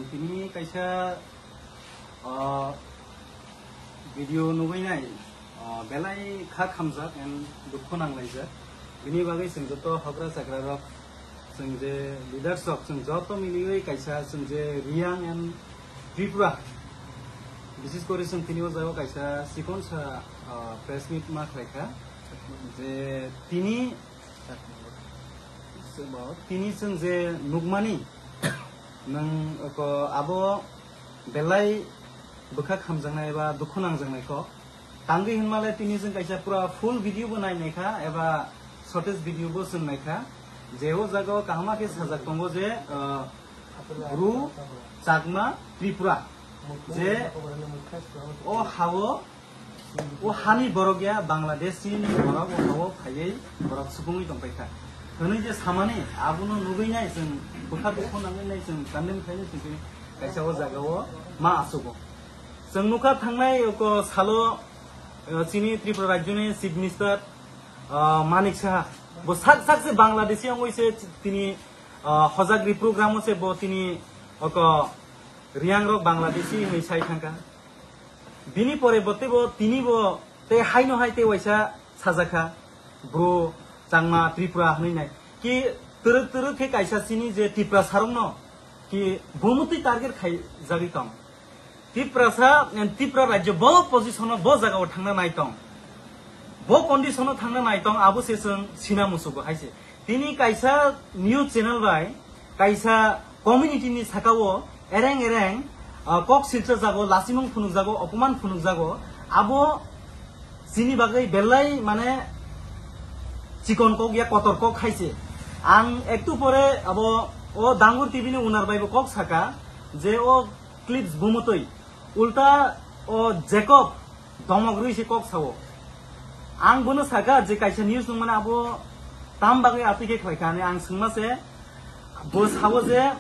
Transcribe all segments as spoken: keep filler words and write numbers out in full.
Tini kaisa, ah, video nugwi nai, ah, belai kha khamjak and dukhu nanglaijak. Bini bagwi chwng joto hogra chagra rok, chwng je leaders rok, chwng joto miliwi kaisa chwng je Reang and Tripura, bises kori chwng tini o jaga o kaisa chikon sa, ah, press meet ma khlai kha. Je tini, tini chwng je nukmani, nwng oko abo belai bwkha khamjaknai eba dukhu nangjaknai kok. Tangwi hinmale tini chwng kaisa pura full video bo nai naikha eba shortest video bo chwng naikha. Je o jaga o kaham khe sajak tongo je, ah, Bru, Chakma, Tripura. Je o hao, o hani borok ya Bangladesh ni borok o hao phaiwi borok supungwi tongpai kha. Hwnwi je samani abono nugwi nai chwng bwkha dukhu nangwi nai chwng condemn khainai chwng tini kaisa o jaga o ma achugo. Chwng nukha thangnai oko salo, eh, chini Tripura rajyoni Chief Minister, ah, Manik Saha. Bo sak sak se Bangladeshi wngwi se tini, ah, hojagri program o se bo tini oko Reang rok Bangladeshi hinwi sai thangkha. Bini pore bo teibo tini bo tei haino hai tei waisa sajakha, Bru, Changma, Tripura hinwi nai. Ki twrwk twrwk khe kaisa chini je Tiprasa rokno ki bumutwi target khaijagwi tong. Tiprasa, Tipra rajyo bo position o bo jaga o thangna nai tong. Bo condition o thangna nai tong, abo se chwng sina musugo hai se. Tini kaisa news channel bai kaisa community ni saka o ereng ereng, ah, kok silsa jago, lasimung phunuk jago, opoman phunuk jago. Abo chini bagwi belai mane chikon kok ya kotor kok hai se. Ang ektu pore abo o Dangur T V ni owner bai bo kok saka je o clips bumutwi. Ulta o Jacob domok rwi se kok sao. Ang bono saka je kaisa news nung mane abo tam bagwi atwi khe khlai kha hinwi ang swngma se. Bo sao je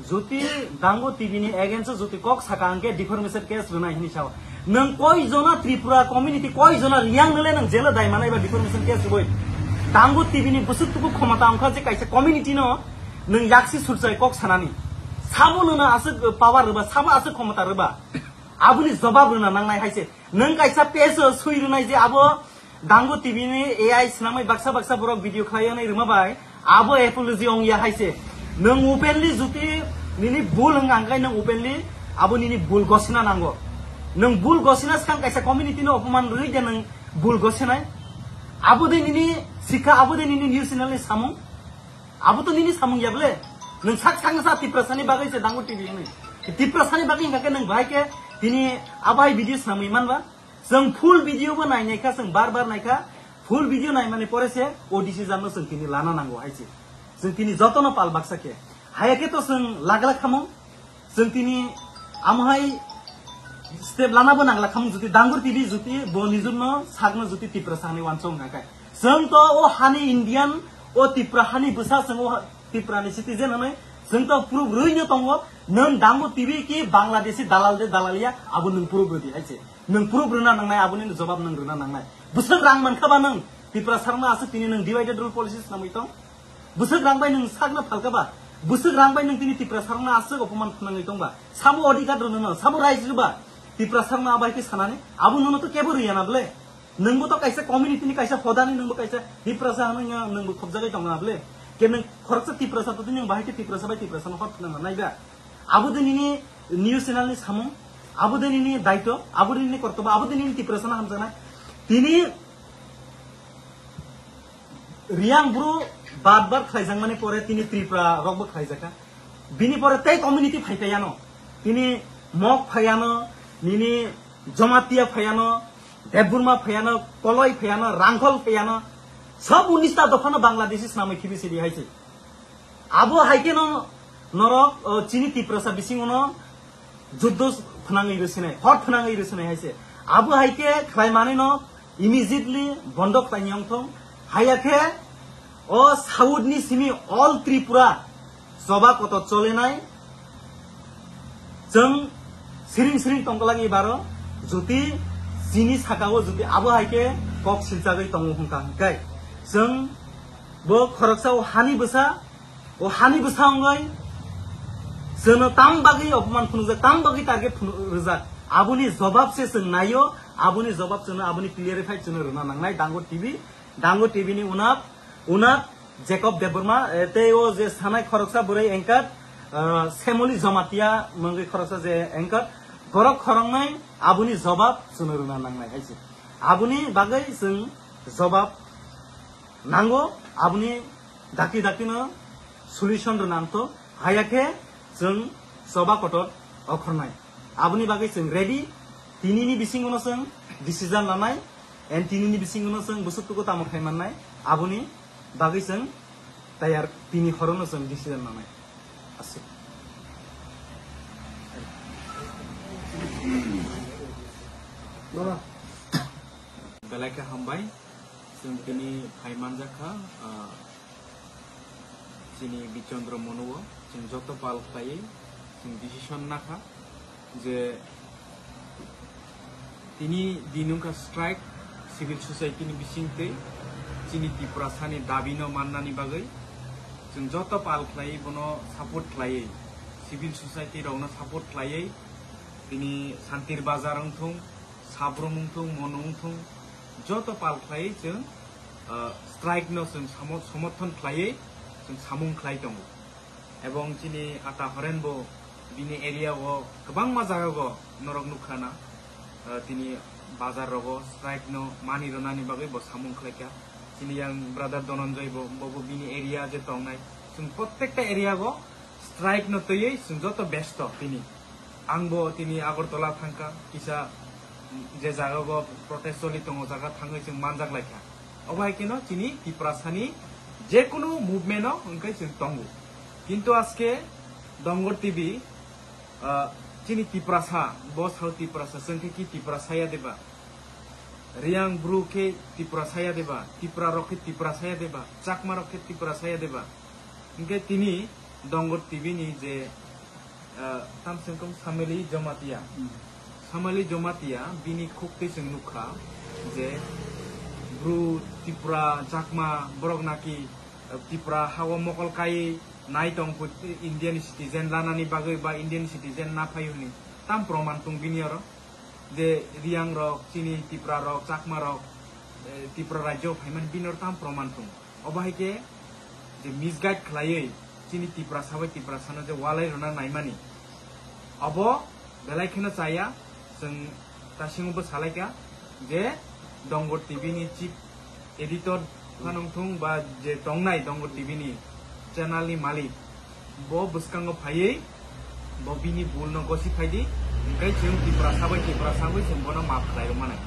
joti Dangu T V ni against o joti kok saka hwnkhe defamation case rwnai hinwi sao. Nwng koi jona Tripura community, koi jona Reang nole nwng jelo dai manai ba defamation case rwui? Dangu T V ni bwswk tuku khomota wngkha je kaisa community no nwng yaksi surchai kok sanani. Sabo nwngno aswk power rwba, sabo aswk khomota rwba. Aboni jobab rwna nangnai hai se. Nwng kaisa page o sui rwnai je abo Dangu T V ni A I swnamwi baksa baksa borok video khlai wnai rwma bai abo apology ong ya hai se. Nwng openly juti nini bul hwnkha hwnkhe nwng openly abo nini bul gosina nango. Nwng bul gosina swkang kaisa community no opoman rwui de nwng bul gosinai. Abo de nini sikha, abo de nini news channel ni samung. Abo to nini samung ya bole. Nwng sak sak sa Tiprasa ni bagwi se Dangu T V ni. Tiprasa ni bagwi hwnkha khe nwng bahai khe tini abai video swnamwi manba. Chwng full video bo nai naikha, chwng bar bar naikha. Full video naimani pore se o decision no chwng tini lana nango hai se. Chwng tini jotono pal baksa khe. Haya khe to chwng lagla khamung. Chwng tini amohai step lana bo nangla khamung, juti Dangur T V juti bo nijurno sakno juti Tiprasa hani wansong hwnkha khe. Chwng to o hani Indian, o Tipra hani bwsa, chwng o ha-, Tipra ni citizen hwnwi chwng to proof rwino tongo. Nwng Dangur T V ki Bangladeshi dalal de dalal ya, abo nwng proof rwdi hai se. Nwng proof rwna nangnai, aboni jobab nwng rwna nangnai. Bwswk rang mankha ba nwng Tiprasa rokno aswk tini nwng divided rule policy swnamwi tong? Bwswk rang bai nwng sakno phalka ba? Bwswk rang bai nwng tini Tiprasa rokno aswk opoman khnangwi tong ba? Sabo odhikar rwno no, sabo rights rwba? Tiprasa rokno abai khe sanani, abo nono to kebo rwya na bole. Nwngbo to kaisa community ni kaisa hodani, nwngbo kaisa Tiprasa hwnwi nwngbo khobjagwi tong na bole. Ke nwng khoroksa Tiprasa to nwng bahai khe Tiprasa bai Tiprasa no hor phwnang nai ba? Abo de nini news channel ni samung, abo de nini daito, abo de nini kortobo, abo de nini Tiprasa no hamjaknai. Tini Reang bru bar bar khlaijakmani pore tini Tripura rokbo khlaijakha. Bini pore tei community phai phaiano. Tini Mok phaiano, nini Jamatia phaiano, Debburma phaiano, Koloi phaiano, Rangkhol phaiano. Sob unista dophano Bangladeshi swnamwi khibi sidi hai se. Abo hai khe no norok, o, chini Tiprasa bisingo no juddo phnangwi rwsinai, hor phnangwi rwsinai hai se. Abo hai khe khlai manwi no immediately bondo khlaini wngthong. Haya khe o South ni simi all Tripura choba kotor cholenai. Chwng siring siring tongkolagi baro, juti chini sakao juti abo hai khe kok silchagwi tongo hwnkha hwnkhe chwng bo khoroksa o hani bwsa, o hani bwsa wngwi Chwngno tang bagwi opoman phunukjak, tang bagwi target phunu-, rwjak. Aboni jobab se chwng naio, aboni jobab chwngno, aboni clarify chwngno rwna nangnai Dango T V, Dango T V ni unap, unap Jacob Debbarma, eh, tei o je sanai khoroksa bwrwi anchor, eh, Semoli Jamatia mungwi khoroksa je anchor, borok khoroknwi aboni jobab chwngno rwna nangnai hai se. Aboni bagwi chwng jobab nango, aboni dakti dakti no solution rwnang to, haya khe chwng choba kotor okhornai. Aboni bagwi chwng ready, tinini bisingo no chwng decision lanai, and tinini bisingo no chwng bwswk tuku tamo khai mannai, aboni bagwi chwng tayar, tini horo no chwng decision lanai. Aswk. Belai khe hambai, chwng tini phai manjakha, ah, chini Bichandra Monu o, chwng joto pal khlaiwi chwng decision nakha je tini din wngkha strike, civil society ni bisingtwi chini Tiprasani dabi no mannani bagwi chwng joto pal khlaiwi bono support khlaiwi, civil society rokno support khlaiwi tini Santir Bazar wngthung, Sabrum wngthung, Monu wngthung, joto pal khlaiwi chwng, ah, strike no chwng samo-, somorthon khlaiwi chwng samung khlai tongo. Ebong chini Ata Horen bo bini area o kwbangma jaga o norok nukha na, ah, tini bazar rogo strike no mani rwnani bagwi bo samung khlaikha. Chini yang brother Dhananjay bo, bo, bo bini area je tongnai. Chwng prottekta area o strike no twiwi chwng joto besto tini. Ang bo tini Agartala thangkha, kisa je jaga o protest choli tongo, jaga thangwi chwng manjak laikha. Obo hai kheno chini Tiprasani jekunu movement o hwnkhe chwng tongo. Kintu aske Dongor T V, ah, chini Tiprasa, bo sao Tiprasa, chwng khe ki Tiprasa ya deba? Riang bru khe Tiprasa ya deba? Tipra rok khe Tiprasa ya deba? Chakma rok khe Tiprasa ya deba? Hwnkhe tini Dongor T V ni je, ah, tamsengkong Samali Jamatia. Hmm. Samali Jamatia bini khuk twi chwng nukha je bru Tipra, Chakma borok naki, ah, Tipra hao mokol kai nai tong phu-, Indian citizen lanani bagwi ba Indian citizen na phai hwnwi tam proman tung bini oro. Je Riang rok, chini Tipra rok, Chakma rok, eh, Tripura rajyo phaimani bini oro tam proman thung. Obo hai khe je misguide khlaiwi chini Tiprasa bai Tiprasano je walai rwna naimani, obo belai kheno chaya. Chwng tasingo bo salaikha je Dongor T V ni chief editor phano wngthung ba je tongnai Dongor T V ni channel ni malik, bo bwskango phaiwi bo bini bul no gosi phaidi, hwnkhe chwng Tiprasa bai Tiprasa bai chwng bono maaf khlai rwmani.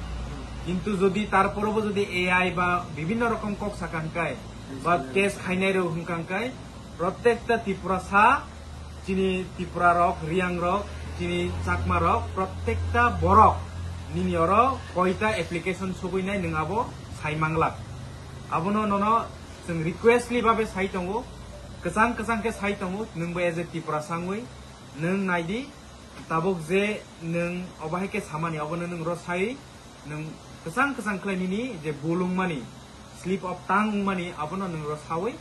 Kintu jodi tarporo bo jodi A I ba bibinno rokom kok sakha hwnkhe ba case khainai rw hwnkha hwnkhe, prottekta Tiprasa, chini Tipra rok, Riang rok, chini Chakma rok, prottekta borok nini oro koita application sogwinai nwng abo sai manglak. Abono nono chwng requestly babe sai tongo, kwchang kwchang khe sai tongo, nwng bo as a Tiprasa wngwi nwng naidi, tabuk je nwng obo hai khe samani obono nwng ro sai, nwng kwchang kwchang khlai nini je bul wngmani, slip of tongue wngmani, abono nwng ro sawi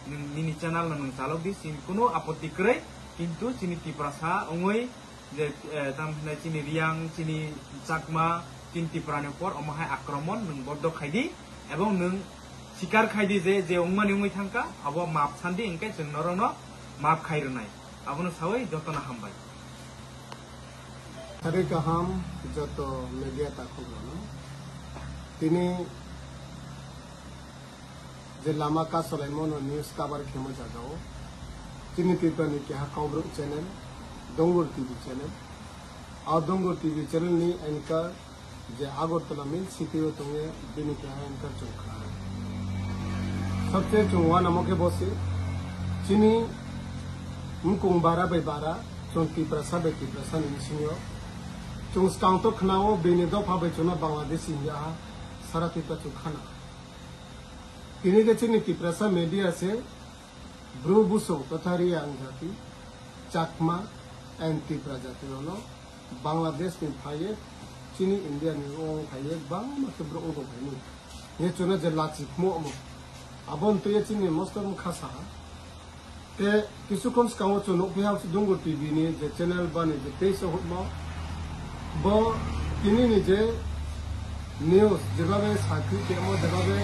nwng nini channel no nwng chalok di, chini kunu apotti kwrwi, kintu chini Tiprasa wngwi je, eh, tam hinai chini Riang, chini Chakma, chini Tipra ni upor omo hai akromon nwng boddo khai di, ebong nwng sikar khai di je, je wngmani wngwi thangkha, abo maap san di, hwnkhe chwng norokno maap khai rwnai. Abono sawi jotono hambai. Sari kaham joto media takhuk rokno. Tini je lama kasolaimo no news cover khemo jagao. Chini Tripura ni keha Kokborok channel, Dongur T V channel. A Dongur T V channel ni anchor je Agartala main city o tongye bini keha anchor chwng kha. Sabse chwng uanamo khe bo se chini mukung bara bai bara chwng Tiprasa bai Tiprasa ni bisingo chwng skang to khnao bini dopha bai chwngno Bangladeshi hiya ha sara Tripura chwng khana. Tini khe chini Tiprasa media se Bru busong kwthari ang jati, Chakma and Tipra jati rokno Bangladesh ni phaiye chini India ni ong phaiye bangma khe borok ong tong phaini. Ye chwngno je lachi khmo omo. Aboni twiya chini mosto wng kha saha. Te kisu khon swkango chwng nukphi ha Dungur T V ni je channel bani je page o hwnmo. Bo tini ni je news jebabe sakhi temo jebabe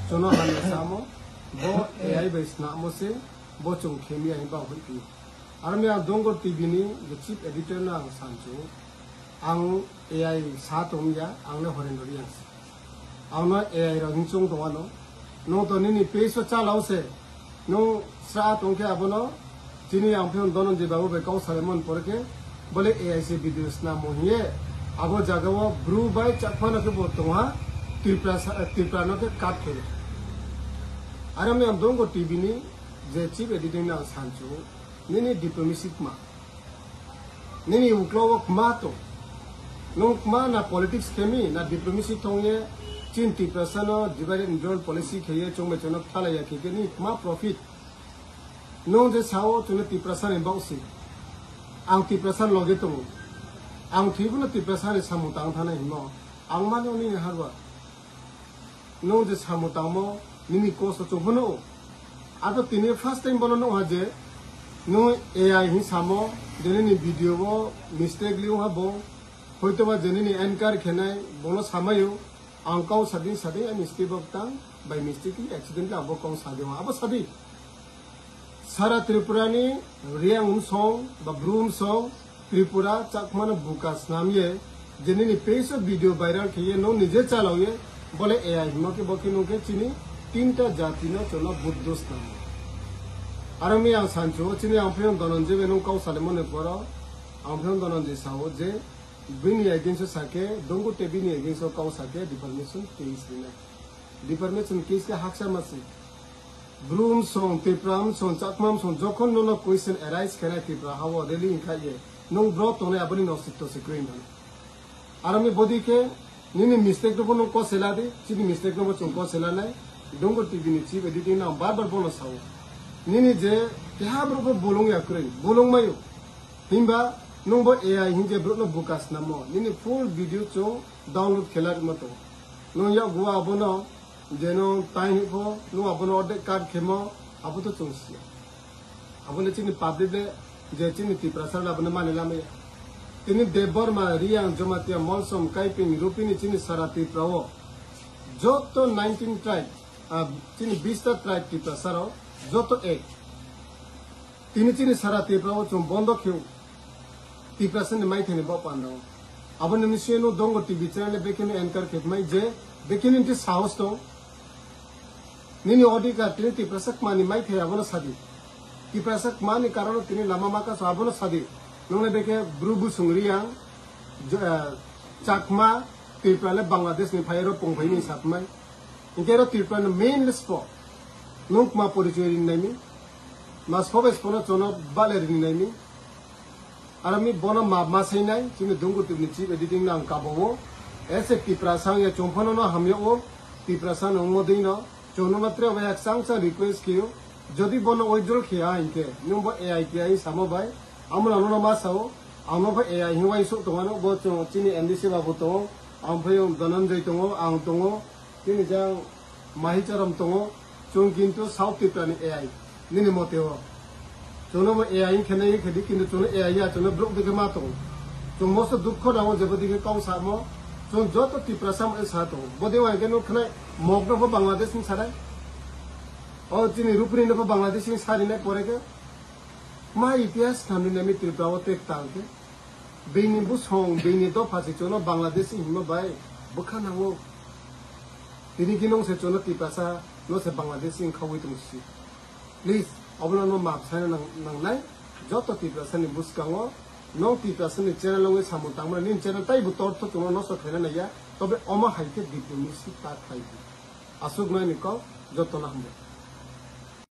chwngno hamya samo. Bo A I bai snamo se bo chwng khemya hinba hwnphi. Aro mi ang Dungur T V ni je chief editor no ang sanchu. Ang A I sa tongya, ang le Horendra Reang se. Ang no A I rok hing chung tong ano. Nung to nini page o chalao se. Nung sa tong khe abono chini ang phion Dhananjay babu bai kau sale mon pore khe bole A I se video snamo hiye. Abo jaga o bru bai chakma no khe bo tongha Tripura sa-, Tripura no khe cut khe. Aro mi ang Dungur T V ni je chief editing na sanchu nini diplomacy ma. Nini uklo o kma to. Nung kma na politics khemi, na diplomacy thongye, chin Tiprasa no divide and rule policy kheye, chongbai chongno phalaya kheke, nini kma profit. Nung je sao, chwngno Tiprasa ni bausi. Ang Tiprasa loge tongo. Ang thwibo no Tiprasa ni samung tang thana himo. Ang mano nini harwa. Nung je samo tangmo nini kosto chuk phano. Ato tini first time bono nung ha je nung A I hin samo je nini video o mistake li ha bo. Hoito ba je nini anchor khenai bono samayo ang kau sadin sadin ani mistake bok tang by mistake accidentally abo kau sadi abo sadi. Sara Tripura ni Reang wngsong ba Bru wngsong Tripura Chakma no buka snam ye je nini page o video viral khe ye no nije chalao ye bole A I himo khe bo khe nung khe chini tinta jati no chwla buddo snam. Aro mi ang sancho chini ang phiyong Dhananjay bai nung kau salimo ni poro ang phiyong Dhananjay sao je bini against o sake Dungur te bini against o kau sake defamation case rinai. Defamation case khe haksa masi. Bru wngsong, Tipra wngsong, Chakma wngsong, jokhon nono question arise khainai Tipra hao rally wngkha ye, nung bro tongnai aboni nositto se kwrwi wngkha. Aro mi bodi khe nini mistake no bo nung kosela di, chini mistake no bo chwng kosela nai. Dungur T V ni chief editing no ang bar bar bono sao. Nini je keha bro bo bolong ya kwrwi, bolong mayo. Himba nung bo A I hin je bro no buka snamo, nini full video chwng download khela rwma tongo. Nung yak gua abono je no time pho no abono ordek card khemo abo to chwng sia. Abo le chini public le je chini Tiprasa le abono mani lamaya. Tini Debbarma, Reang, Jamatia, Molsom, Kaiping, Rupini chini sara Tripura o joto nineteen tribe, ah, chini bista tribe Tiprasa ro joto ek. Tini chini sara Tripura o chwng bondo kheu. Tiprasa ni maithai ni bo panda o. Abo ni sino Dungur T V channel bekhe ni anchor khe mai je bekhe ni ti sahos tong. Nini odhikar tini Tiprasa kma ni maithai abono sadi. Tiprasa kma ni karono tini lama maka so abono sadi. Nongle bekhe Bru Busung Reang, Jo-, eh, Chakma, Tripura le Bangladesh ni phai ro pong phai ni satmai. Inke ro Tripura ni main le spo. Nung kma porichoi rin nai mi. Mas hobe spono chono bale rini nai mi. Aro mi bono ma, ma sai nai, chini Dungur T V ni chief editing no ang kabo o. Ese Tiprasa ang ya chongphano no hamya o. Tiprasa no mo dei no. Chono matre bai ak sang sang request kiyo. Jodi bono withdraw khiya inke, nung bo A I T I samo bai. Amo no no ma sao. Amo bo A I hin wai sok tongano bo chini M D C babu tongo. Ang phai Dhananjay tongo, ang tongo. Tini jang mahi charam tongo, chwng kintu South Tripura ni A I, nini mote o. Chwngno bo A I wngkhe nai wngkhe di, kintu chwngno A I ya, chwngno borok dikhe ma tongo. Chwng moso dukho nango jebo dikhe kau samo, chwng joto Tiprasa mo sa tongo. Bodi wai khe nuk khnai mokno pho Bangladesh ni sanai. O chini Rupini no pho Bangladesh ni sari nai pore khe. Ma itihas thamni nami Tripura o tek tal khe. Bini busong, bini dopha se chono Bangladeshi himo bai bwkha nango. Tini kinong se chono Tiprasa no se Bangladeshi wngkhawi tong si. Please, obono no map saina nang, nangnai. Joto Tiprasa ni bwskango, no Tiprasa ni channel wngwi samung tangmani nini channel taibo tortho chono nosto khaina naiya. Tobe omo hai khe diplomacy ta khlai di. Aswk nai ni kok, joto no hambai.